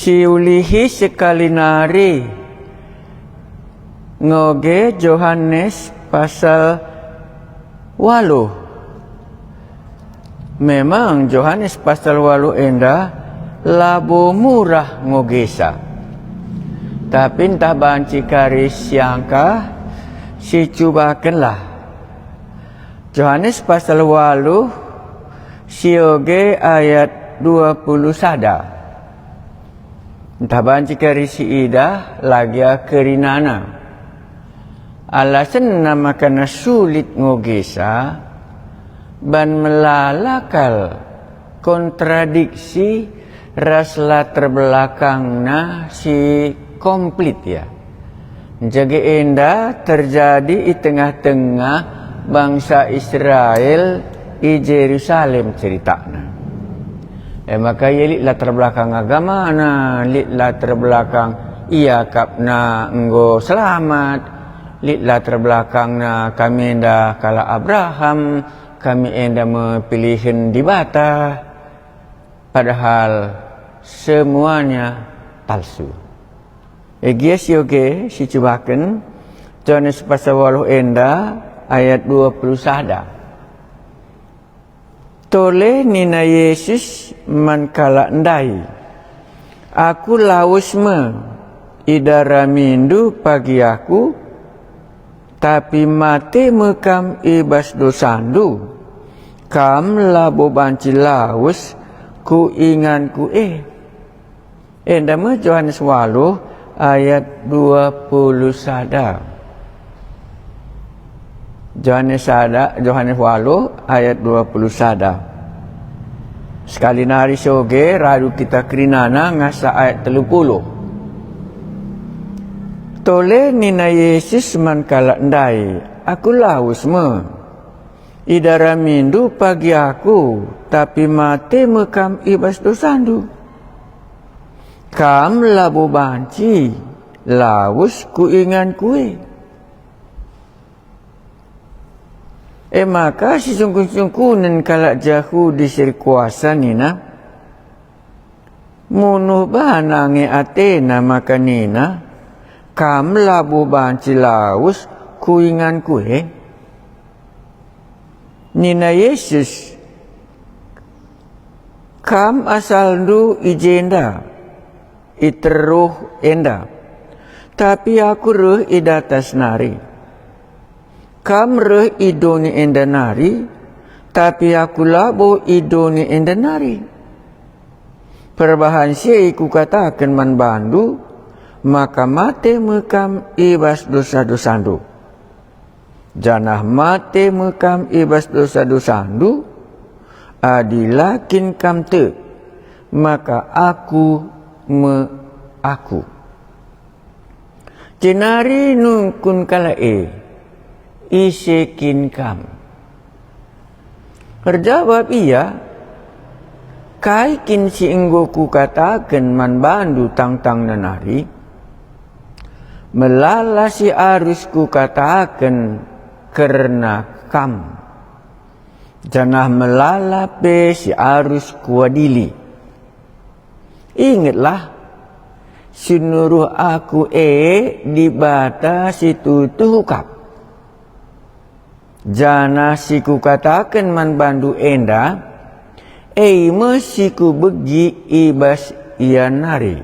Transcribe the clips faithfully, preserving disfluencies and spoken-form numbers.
Siulihi sekali nari ngoge Johanes pasal waluh. Memang Johanes pasal waluh enda labo murah ngogesa. Tapi ntah banci kari siangka, sicubakenlah. Johanes pasal waluh, sioge ayat dua puluh sada. Ntah banci kari siidah, la gia kerinana. Alasenna maka na sulit ngogesa, ban melala kal kontradiksi ras latar belakangna si komplit, ya. Jage enda terjadi i tengah-tengah bangsa Israel i Jerusalem ceritana. E maka ia lit latar belakang agamana, lit latar belakang iakapna enggo selamat, lit latar belakangna kami enda kalak Abraham, kami enda me pilihen Dibata, padahal semuanya palsu. Egia sioge sicubaken Johanes pasal waluh enda ayat dua puluh sada. Tole nina Yesus man kalak ndai, "Aku lawes me, idaramindu pagi Aku, tapi mate me kam i bas dosandu. Kam labo banci lawes ku inganKu e." Enda me Johanes waluh ayat dua puluh sada. Johanes sada, Johanes waluh ayat dua puluh sada. Sekali nari soge radu kita kerinana ngasa ayat telu puluh. Tole nina Yesus man kalak ndai, "Aku lawes me. Idaramindu pagi Aku, tapi mate me kam i bas dosandu. Kam labo banci lawes ku inganKu e." E maka sisungkun-sungkunen kalak Jahudi si erkuasa nina, "Munuh bana nge atena maka nina, 'Kam labo banci lawes ku inganKu e'?" Nina Yesus, "Kam asalndu i jenda, i teruh enda, tapi Aku reh i datas nari. Kam reh i doni enda nari, tapi Aku labo i doni enda nari. Perbahan si e Kukataken man bandu, maka mate me kam i bas dosa-dosandu. Janah mate me kam i bas dosa-dosandu, adi la kin kam tek, maka Aku me Aku." Jenari nungkun kalak e, "Ise kin Kam?" Erjabap ia, "Kai kin si enggo Kukataken man bandu tangtangna nari? Melala si arus Kukataken kerna Kam, janah melala pe si arus Kuadili. Ingetlah, si nuruh Aku e Dibata si tuhu-tuhu kap. Janah si Kukataken man bandu enda, e me si Kubegi i bas ia nari."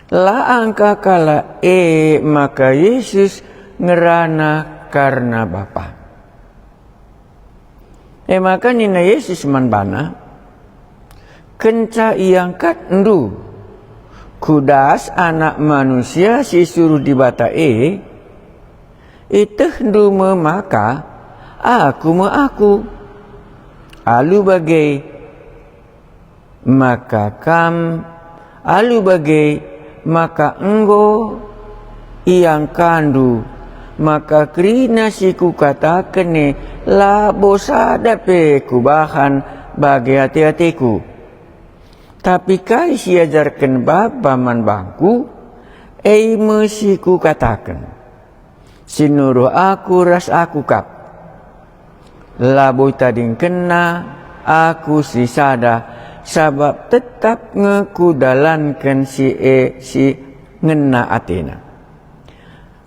La angka kalak e maka Yesus ngerana karna Bapa. E maka nina Yesus man bana, "Kenca iangkatndu ku das Anak Manusia si isuruh Dibata e, ietehndu me maka Aku me Aku. Alu bage, maka kam, alu bage, maka enggo iangkandu, maka kerina si Kukataken e labo sada pe Kubahan bage ate-ateKu. Tapi kai si iajarken Bapa man bangKu, e me si Kukataken. Si nuruh Aku ras Aku kap. Labo itadingkenna Aku sisada, sabap tetap nge kudalanken si e si ngena atena.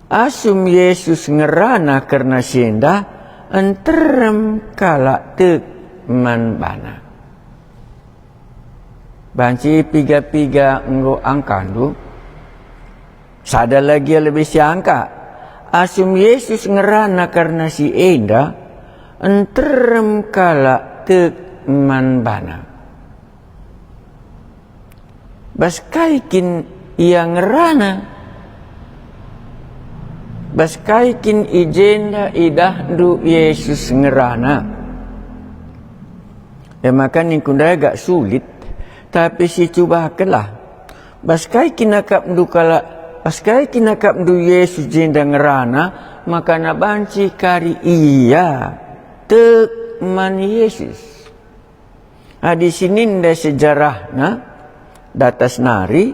Asum Yesus ngerana kerna si enda, nterem kalak tek man baNa. Banci piga-piga enggo angkandu? Sada lagi lebe siangka. Asum Yesus ngerana kerna si enda, nterem kalak tek man baNa. Bas kai kin Ia ngerana? Bas kai kin i jenda idahndu Yesus ngerana? E maka ningku ndai agak sulit, tapi sicubakenlah. Bas kai kin akapndu kalak, bas kai kin akapndu Yesus jenda ngerana, maka banci kari ia tek man Yesus. Adi sininda sejarahna, datas nari,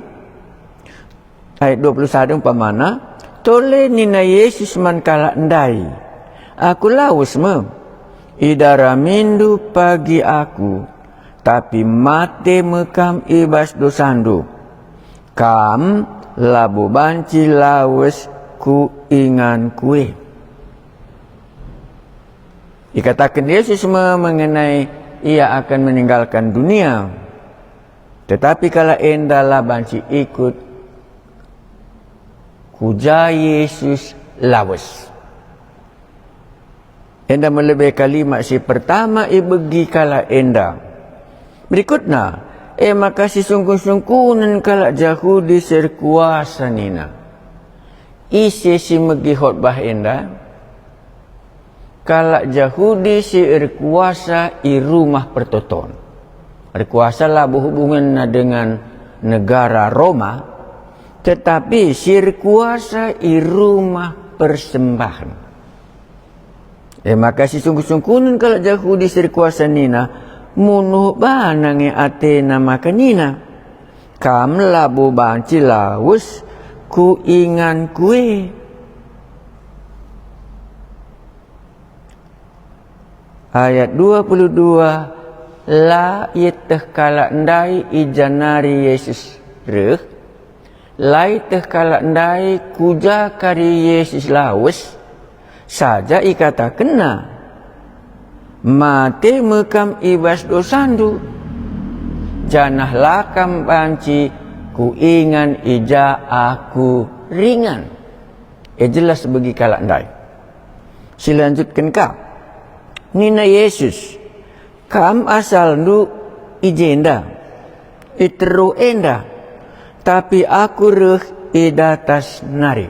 ayat dua puluh sada umpamana, tole nina Yesus man kalak ndai, "Aku lawes me, idaramindu pagi Aku, tapi mate me kam i bas dosandu. Kam labo banci lawes ku inganKu e." Ikataken Yesus me mengenai Ia akan meninggalkan dunia. Tetapi kalak enda la banci ikut ku ja Yesus lawes. Enda me lebe kalimat si pertama ibegi kalak enda. Berikutna, e maka sisungkun-sungkunen kalak Jahudi si erkuasa nina, "Ise si megi khotbah enda?" Kalak Jahudi si erkuasa i Rumah Pertoton. Erkuasa labo hubungenna dengan negara Roma, tetapi si erkuasa i rumah persembahen. E maka sisungkun-sungkunen kalak Jahudi si erkuasa nina, "Munuh bana nge atena maka nina, 'Kam labo banci lawes ku inganKu e.'" Ayat dua puluh dua, la ieteh kalak ndai i ja nari Yesus reh, la ieteh kalak ndai ku ja kari Yesus lawes, saja ikatakenna, "Mate me kam i bas dosandu, janah la kam banci ku ingan i ja Aku ringan." E jelas begi kalak ndai. Silanjutken ka. Nina Yesus, "Kam asalndu i jenda, i teruh enda, tapi Aku reh i datas nari."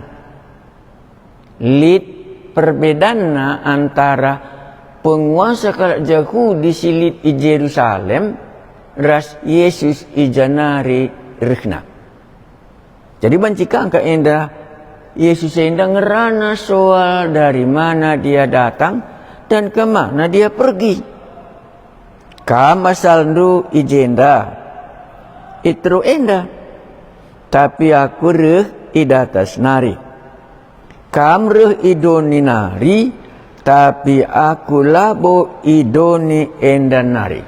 Lit perbedanna antara penguasa kalak Jahudi si lit i Jerusalem ras Yesus i ja nari rehna. Jadi banci ka engka enda, Yesus enda ngerana soal dari mana Dia datang dan ke mana Dia pergi. "Kam asalndu i jenda, i teruh enda, tapi Aku reh i datas nari. Kam reh i doni nari, tapi Aku labo i doni enda nari."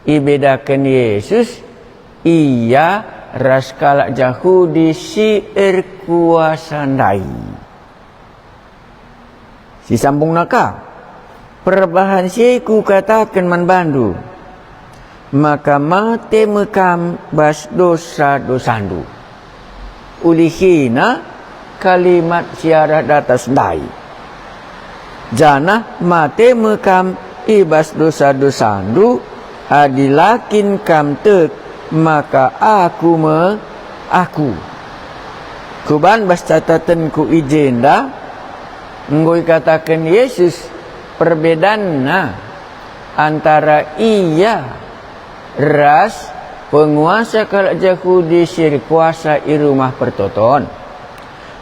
Ibedaken Yesus Ia ras kalak Jahudi si erkuasa ndai. Sisambungna ka, perbahan si e kukataken man bandu, maka mate me kam bas dosa-dosandu. Ulihina kalimat si arah datas ndai. Janah mate me kam i bas dosa-dosandu, adi la kin kam tek maka Aku me Aku. Kuban bas catatenku i jenda, enggo ikataken Yesus perbedanna antara Ia ras penguasa kalak Jahudi si erkuasa i Rumah Pertoton.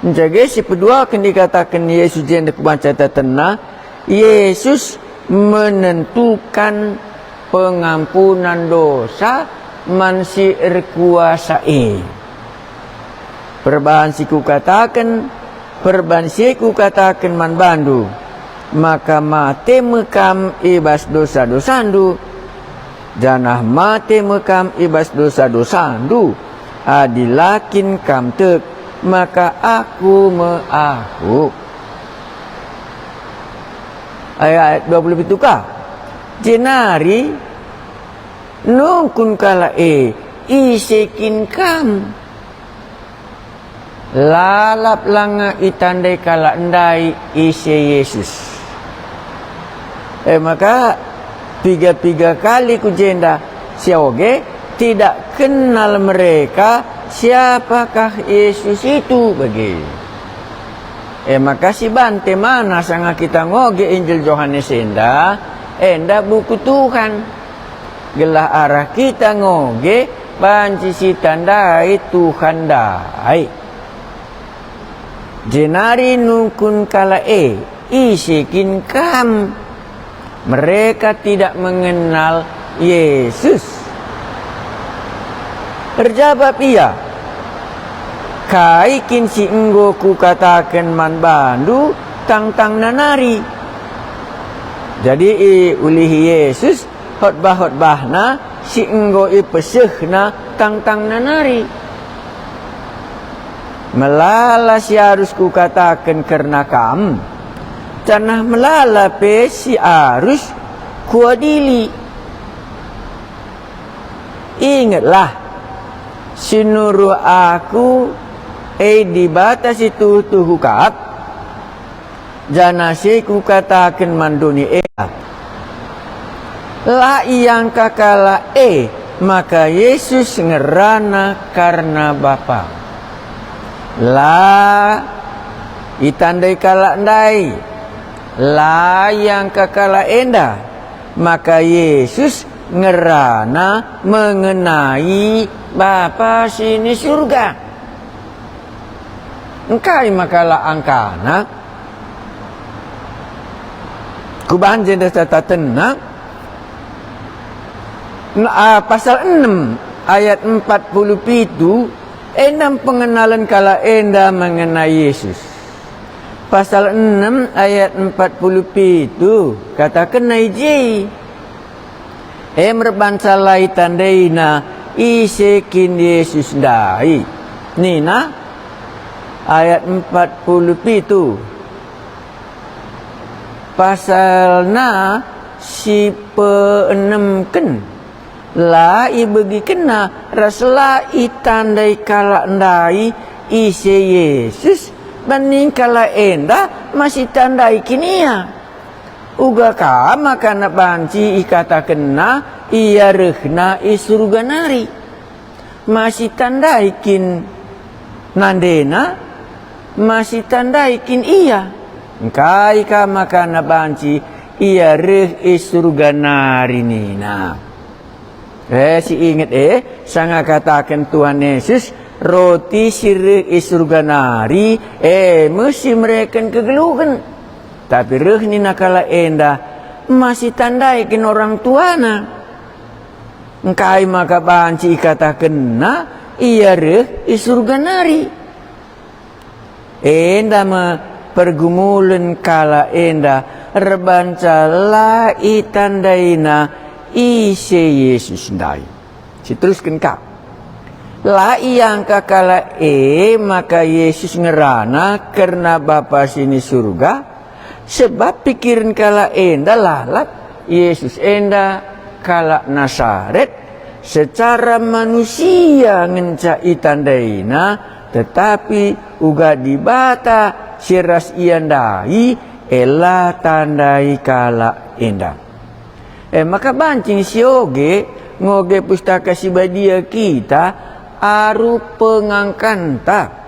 Njaga si peduaken dikataken Yesus jenda kubanca tatenna, Yesus menentukan pengampunan dosa man si erkuasa e. Perbahan si kukataken, perbahan si kukataken man bandu, maka mate me kam i bas dosa-dosandu, Janah mate me kam i bas dosa-dosandu, adi la kin kam tek, maka Aku me Aku. Ayat dua puluh pitu ka. Jenari nungkun kalak e, "Ise kin Kam?" Lalap langa itandai kalak ndai ise Yesus. E maka, piga-piga kali ku jenda, sioge tidak kenal mereka siapakah Yesus itu bage. E maka, si bante mana sanga kita ngoge Injil Johanes enda, enda buku Tuhan. Gelah arah kita ngoge banci sitandai Tuhan ndai. Jenari nungkun kalak e, "Ise kin Kam?" Mereka tidak mengenal Yesus. Erjabap Ia, "Kai kin si enggo Kukataken man bandu tangtangna nari?" Jadi iulihi Yesus khotbah-khotbahNa si enggo ipesehNa tangtangna nari. Melala si arus Kukataken kerna kam, janah melala pe si arus Kuadili. Ingetlah, si nuruh Aku e Dibata si tuhu-tuhu kap, janah si Kukataken man doni enda. La iangka kalak e maka Yesus ngerana karna Bapa. La itandai kalak ndai, la iangka kalak enda maka Yesus ngerana mengenai Bapa si ni Surga. Engkai maka la angkana? Kubahan jenda catatenna, n-, a, pasal enem ayat empat puluh pitu, enda pengenalen kalak enda mengenai Yesus. Pasal enem ayat empat puluh pitu, katakenna i je. E merbanca la itandaina ise kin Yesus ndai. Nina, ayat empat puluh pitu, pasalna si peenemken, la ibegikenna ras la itandai kalak ndai ise Yesus, banci kalak enda masih tandai kin ia. Uga ka maka banci ikatakenna ia rehna i Surga nari. Masih tandai kin nandena? Masih tandai kin ia? Engkai ka maka banci ia reh i Surga nari nina. E, si inget e, sanga kataken Tuhan Yesus, roti si reh i Surga nari, e me si mereken kegeluhen. Tapi reh nina kalak enda, masih tandai kin orang tuana. Engkai maka banci ikatakenna ia reh i Surga nari? Enda me pergumulen kalak enda erbanca la itandaina ise Yesus ndai. Siterusken ka. La iangka kalak e maka Yesus ngerana kerna Bapa si ni Surga, sebab pikiren kalak enda lalap, Yesus enda kalak Nasaret, secara manusia ngenca itandaina, tetapi uga Dibata si ras ia ndai, e la tandai kalak enda. E maka banci sioge ngoge Pustaka Si Badia kita aru pengangkanta.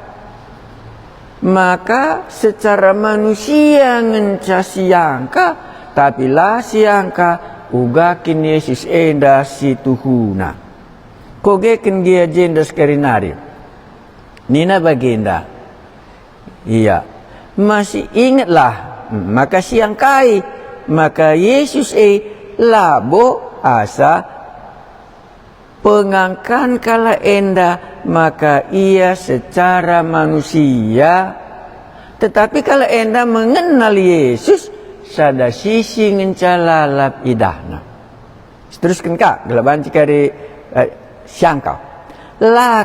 Maka secara manusia ngenca siangka, tapi la siangka uga kin Yesus enda si tuhuna. Kogeken gia jenda sekari nari. Nina bagenda, ia, masih ingetlah, maka siangkai, maka Yesus e labo asa pengangkan kalak enda maka ia secara manusia, tetapi kalak enda mengenal Yesus sada sisi ngenca lalap idahna. Terusken ka, gelah banci kari, eh, siangka. La,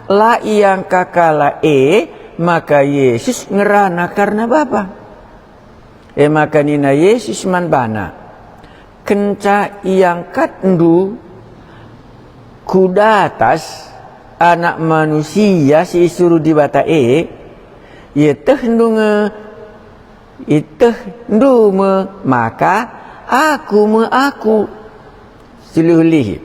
la iangka kalak e maka Yesus ngerana karna Bapa. E maka nina Yesus man bana, "Kenca iangkatndu ku datas Anak Manusia si isuruh Dibata e, ietehndu nge, ietehndu me maka Aku me Aku." Silih-lihi.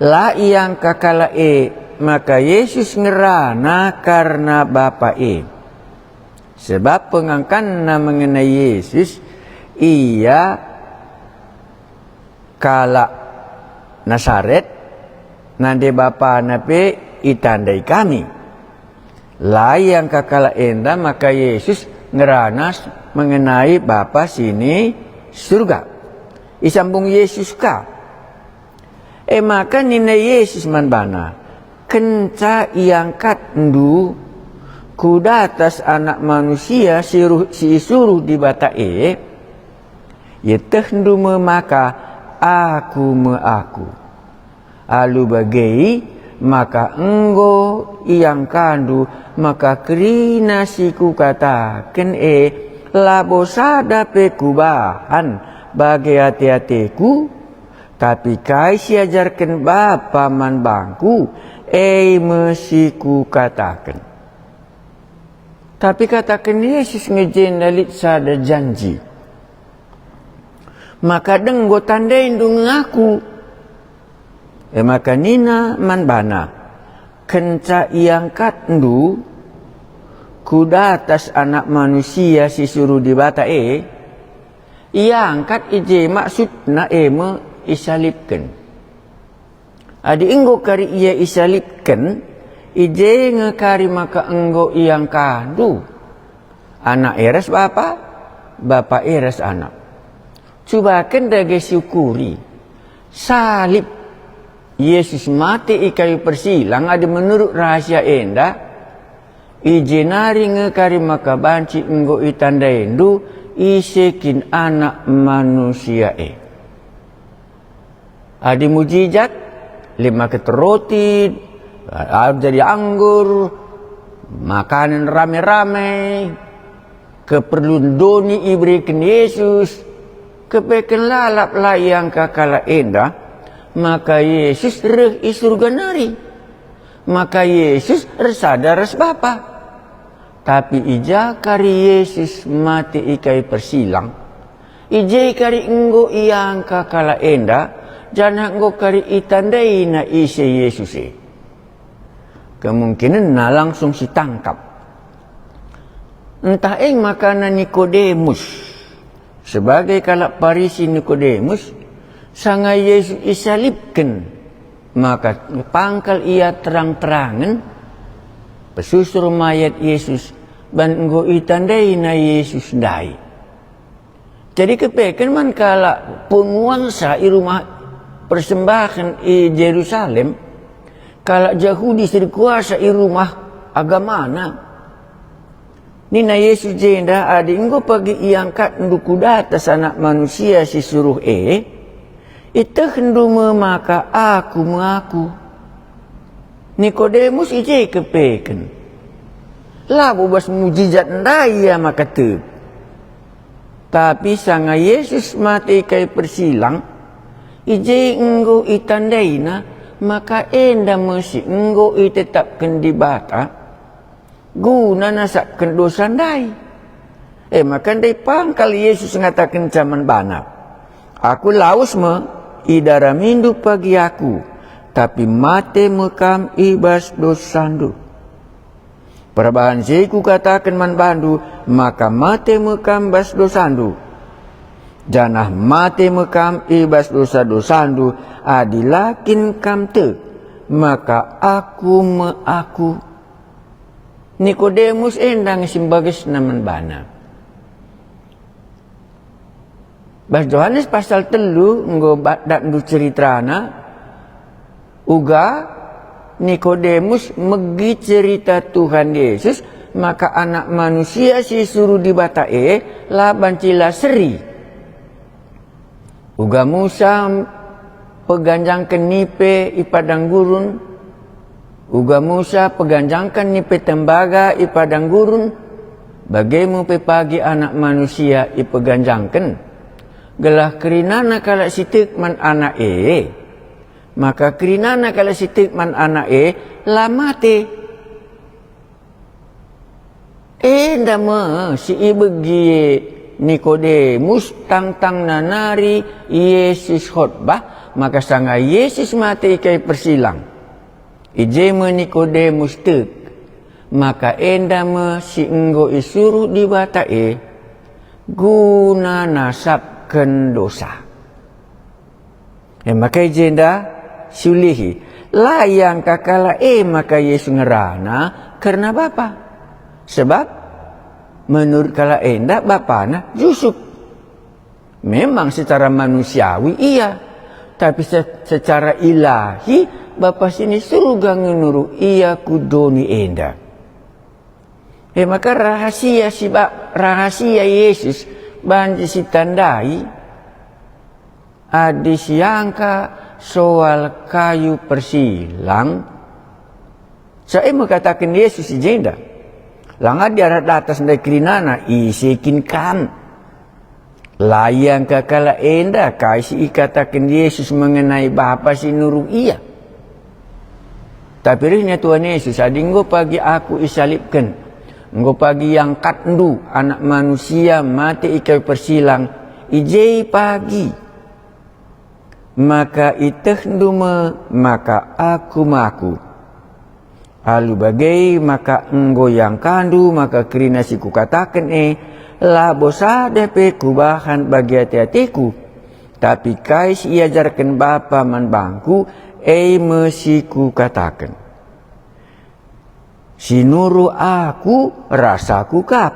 La iangka kalak e maka Yesus ngerana karna Bapa e. Sebab pengangkanna mengenai Yesus, ia kalak Nasaret, nande bapana pe itandai kami. La iangka kalak enda maka Yesus ngerana mengenai Bapa si ni Surga. Isambung Yesus ka. E maka nina Yesus man bana, "Kenca iangkatndu ku datas Anak Manusia si ruh, si isuruh Dibata e, ietehndu me maka Aku me Aku. Alu bage maka enggo iangkandu maka kerina si Kukataken e labo sada pe Kubahan bage ate-ateKu, tapi kai si iajarken Bapa man bangKu, e me si Kukataken." Tapi kataken Yesus nge jenda lit sada janji, "Maka denggo tandaindu nge Aku." E maka nina man bana, "Kenca iangkatndu ku datas Anak Manusia si isuruh Dibata e, iangkat i je maksudna e me isalibken. Adi enggo kari Ia isalibken, i je nge kari maka enggo iangkandu. Anak e ras Bapa, Bapa e ras Anak. Cubaken dage siukuri. Salib. Yesus mate i kayu persilang adi menurut rahasia enda, i je nari nge kari maka banci enggo itandaindu ise kin Anak Manusia e." Adi mujijat, lima keten roti, alu jadi anggur, makanen rame-rame, keperlun doni ibereken Yesus, kepeken lalap la iangka kalak enda, maka Yesus reh i Surga nari. Maka Yesus ersada ras Bapa. Tapi i ja kari Yesus mate i kayu persilang, i je kari enggo iangka kalak enda, janah enggo kari itandaina ise Yesus e. Kemungkinenna langsung sitangkap. Ntah e makana Nikodemus, sebagai kalak Parisi Nikodemus, sanga Yesus isalibken, maka pangkal ia terang-terangen, pesusur mayat Yesus, ban enggo itandaina Yesus ndai. Jadi kepeken man kalak penguasa i rumah persembahen i Jerusalem, kalak Jahudi si erkuasa i rumah agamana. Nina Yesus jenda, "Adi enggo pagi iangkatndu ku datas Anak Manusia si suruh e, itehndu me maka Aku me Aku." Nikodemus i je kepeken. Labo bas mujijat ndai ia maka tek. Tapi sanga Yesus mate i kayu persilang, i je enggo itandaina maka enda me si enggo itetapken Dibata guna nasapken dosa ndai. E maka ndai pangkal Yesus ngatakenca man bana, "Aku lawes me, idaramindu pagi Aku, tapi mate me kam i bas dosandu. Perbahan si Kukataken man bandu, maka mate me kam bas dosandu, janah mate me kam i bas dosa-dosandu, adi la kin kam tek, maka Aku me Aku." Nikodemus enda nge si mbagesna man bana. Bas Johanes pasal telu enggo ba-, datndu ceritana, uga Nikodemus megi cerita Tuhan Yesus, maka Anak Manusia si isuruh Dibata e la banci la seri. Uga Musa peganjangken nipe i padang gurun, uga Musa peganjangken nipe tembaga i padang gurun, bage me pe pagi Anak Manusia ipeganjangken, gelah kerinana kalak si tek man Anak e, maka kerinana kalak si tek man Anak e la mate. Enda me si ibegi Nikodemus tangtangna nari Yesus khotbah, maka sanga Yesus mate i kayu persilang. I je me Nikodemus tek, maka enda me si enggo isuruh Dibata e guna nasapken dosa. E maka i jenda siulihi, la iangka kalak e maka Yesus ngerana kerna Bapa. Sebab menurut kalak enda Bapana Jusup. Memang secara manusiawi ia, tapi se-, secara ilahi Bapa si ni Surga nge nuruh ia ku doni enda. E maka rahasia si ba-, rahasia Yesus banci sitandai adi siangka soal kayu persilang. Sa e me kataken Yesus i jenda, "Lang adi arah datas ndai kerinana, ise kin kam?" La iangka kalak enda kai si ikataken Yesus mengenai Bapa si nuruh ia. Tapi rehna Tuhan Yesus, "Adi enggo pagi Aku isalibken, enggo pagi iangkatndu Anak Manusia mate i kayu persilang, i je pagi, maka ietehndu me maka Aku me Aku. Alu bage maka enggo iangkandu, maka kerina si Kukataken e, labo sada pe Kubahan bagi ate-ateKu, tapi kai si iajarken Bapa man bangKu, e me si Kukataken. Si nuruh Aku ras Aku kap.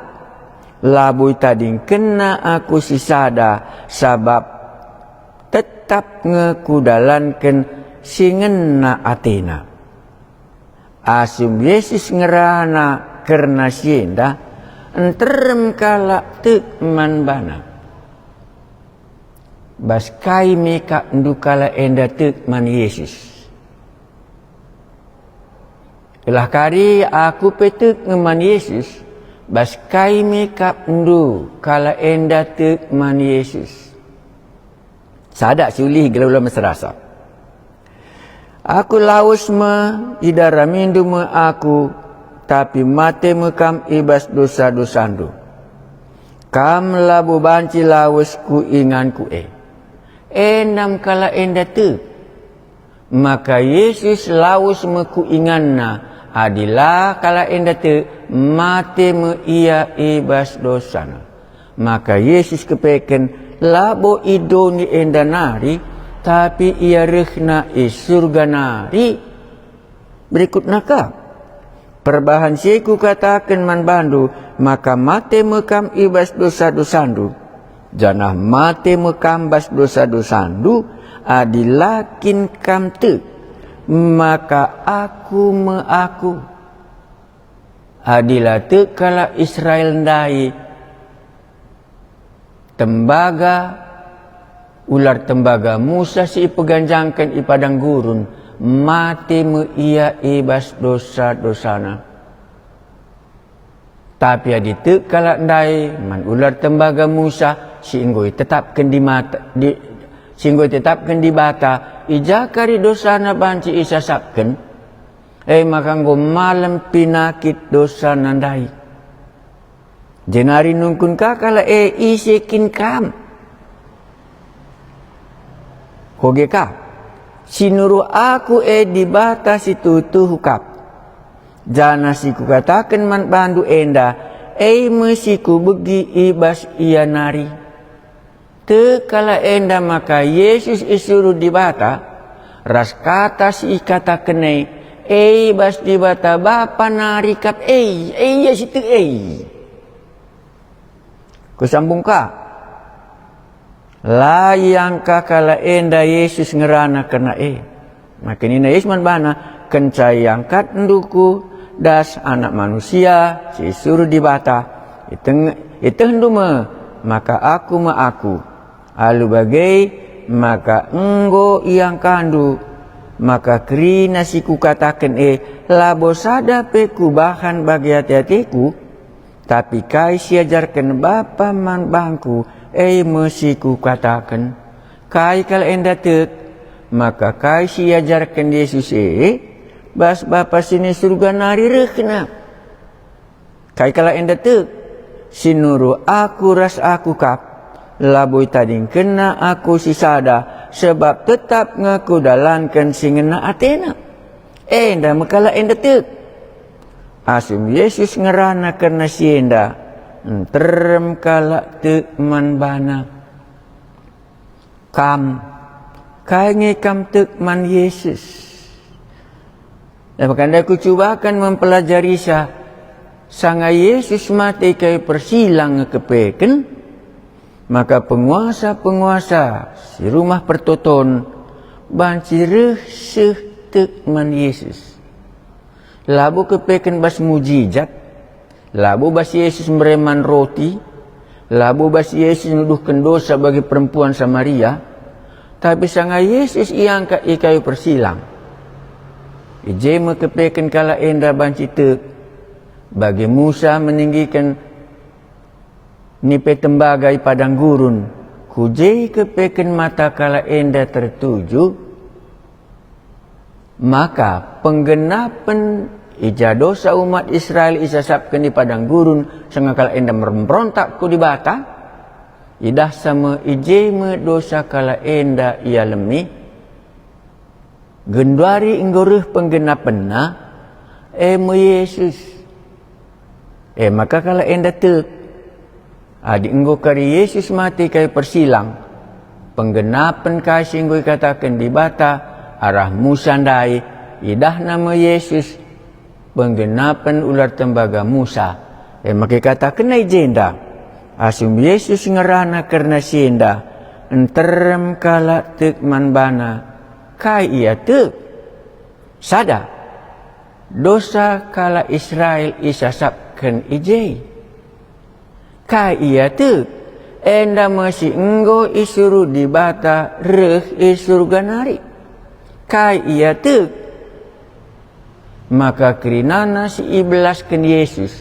Labo itadingkenna Aku sisada, sabap tetap nge Kudalanken si ngena atena." Asum Yesus ngerana kerna si enda, nterem kalak tek man baNa. Bas kai me kap ndu kalak enda tek man Yesus? Gelah kari aku pe tek nge man Yesus, bas kai me kap ndu kalak enda tek man Yesus? Sada si ulih gelah ula mesrasa. Aku lawes me, idaramindu me aku, tapi mate me kam i bas dosa-dosandu. Kam labo banci lawes ku inganku e. Enda me kalak enda tek. Maka Yesus lawes me ku inganna, adi la kalak enda tek, mate me ia i bas dosana. Maka Yesus kepeken labo i doni enda nari, tapi ia rehna i Surga nari. Berikutna ka, perbahan si kukataken man bandu, maka mate me kam i bas dosa-dosandu, janah mate me kam bas dosa-dosandu, adi la kin kam tek, maka Aku me Aku. Adi la tek kalak Israel ndai, tembaga, ular tembaga Musa si ipeganjangken i padang gurun, mate me ia i bas dosa-dosana. Tapi adi tek kalak ndai man ular tembaga Musa si enggo itetapken di mata, di, si enggo itetapken Dibata, i ja kari dosana banci isasapken, e maka enggo malem pinakit dosana ndai. Jenari nungkun ka kalak e, "Ise kin kam?" Koge ka, "Si nuruh aku e Dibata si tuhu-tuhu kap. Janah si kukataken man bandu enda, e me si kubegi i bas ia nari." Tek kalak enda maka Yesus isuruh Dibata, ras kata si ikataken e, e bas Dibata Bapa nari kap e, e ia si tek e. Kusambung ka, la iangka kalak enda Yesus ngerana kerna e. Maka nina Yesus man bana, "Kenca iangkatndu ku das Anak Manusia si isuruh Dibata, iteng-, ietehndu me maka Aku me Aku. Alu bage, maka enggo iangkandu, maka kerina si kukataken e labo sada pe kubahan bage ate-ateku, tapi kai si iajarken Bapa man bangku, e me si kukataken. Kai kalak enda tek, maka kai si iajarken Yesus e, bas Bapa si ni Surga nari rehna. Kai kalak enda tek, si nuruh Aku ras Aku kap, labo itadingkenna Aku si sada, sebab tetap nge Kudalanken si ngena atena. Enda me kalak enda tek. Asum Yesus ngerana kerna si enda, nterem kalak tek man baNa. Kam, kai nge kam tek man Yesus? E maka ndai kucubaken mempelajarisa, sanga Yesus mate i kayu persilang ngekepeken, maka penguasa-penguasa si rumah pertoton banci reh seh tek man Yesus. Labo kepeken bas mujijat, labo bas Yesus mereman roti, labo bas Yesus nuduhken dosa bagi perempuan Samaria, tapi sanga Yesus iangkat i kayu persilang. I je me kepeken kalak enda banci tek, bagi Musa meninggiken nipe tembaga i padang gurun, ku je kepeken mata kalak enda tertuju, maka penggenapen i ja dosa umat Israel isasapken i padang gurun, sanga kalak enda mer-, merontak ku Dibata, idahsa me i je me dosa kalak enda ialemi. Genduari enggo reh penggenapenna, e me Yesus. E maka kalak enda tek. Adi enggo kari Yesus mate i kayu persilang, penggenapen kai si enggo ikataken Dibata arah Musa ndai, idahna me Yesus penggenapen ular tembaga Musa. E maka ikatakenna i jenda, asum Yesus ngerana kerna si enda, nterem kalak tek man baNa. Kai ia tek? Sada, dosa kalak Israel isasapken i je. Kai ia tek? Enda me si enggo isuruh Dibata reh i Surga nari. Kai ia tek? Maka kerinana si ibelasken Yesus,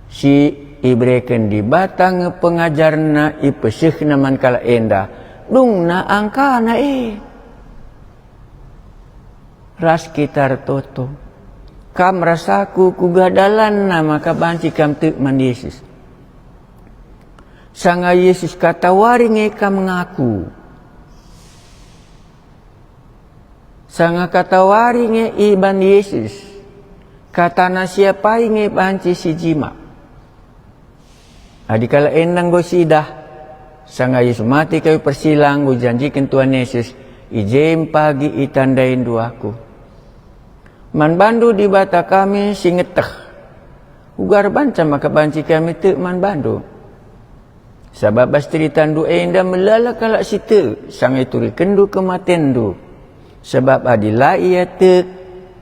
si ibereken Dibata nge pengajarenNa ipesehNa man kalak enda, dungna angkana e. Ras kita ertoto. Kam ras aku kuga dalanna maka banci kam tek man Yesus. Sanga Yesus katawari nge kam ngaku. Sanga katawari nge iban Yesus. Katana siapai nge banci si jima. Adi kalak enda enggo sidah, sanga Yesus mate i kayu persilang enggo ijanjiken Tuhan Yesus, i je me pagi itandaindu Aku. Man bandu Dibata kami si ngeteh, uga erbanca maka banci kami tek man bandu. Sabap bas ceritandu enda melala kalak si tek, sanga iturikenndu kematenndu. Sabap adi la ia tek,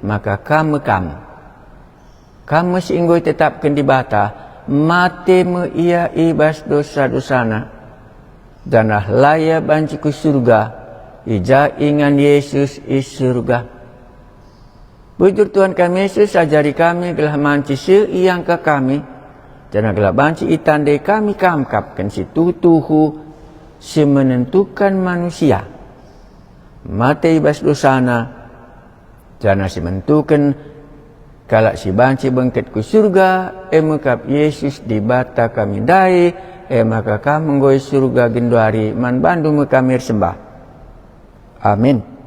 maka kam me kam. Kam me si enggo itetapken Dibata, mate me ia i bas dosa-dosana, janah la ia banci ku Surga, i ja ingan Yesus i Surga. Bujur Tuhan kami Yesus, ajari kami gelah banci seh iangka kami, janah gelah banci itandai kami Kam kap kin si tuhu-tuhu, si menentuken manusia. Mate i bas dosana, janah si menentuken kalak si banci bengket ku Surga, e me kap Yesus Dibata kami ndai, e maka Kam enggo i Surga genduari, man bandu me kami ersembah. Amin.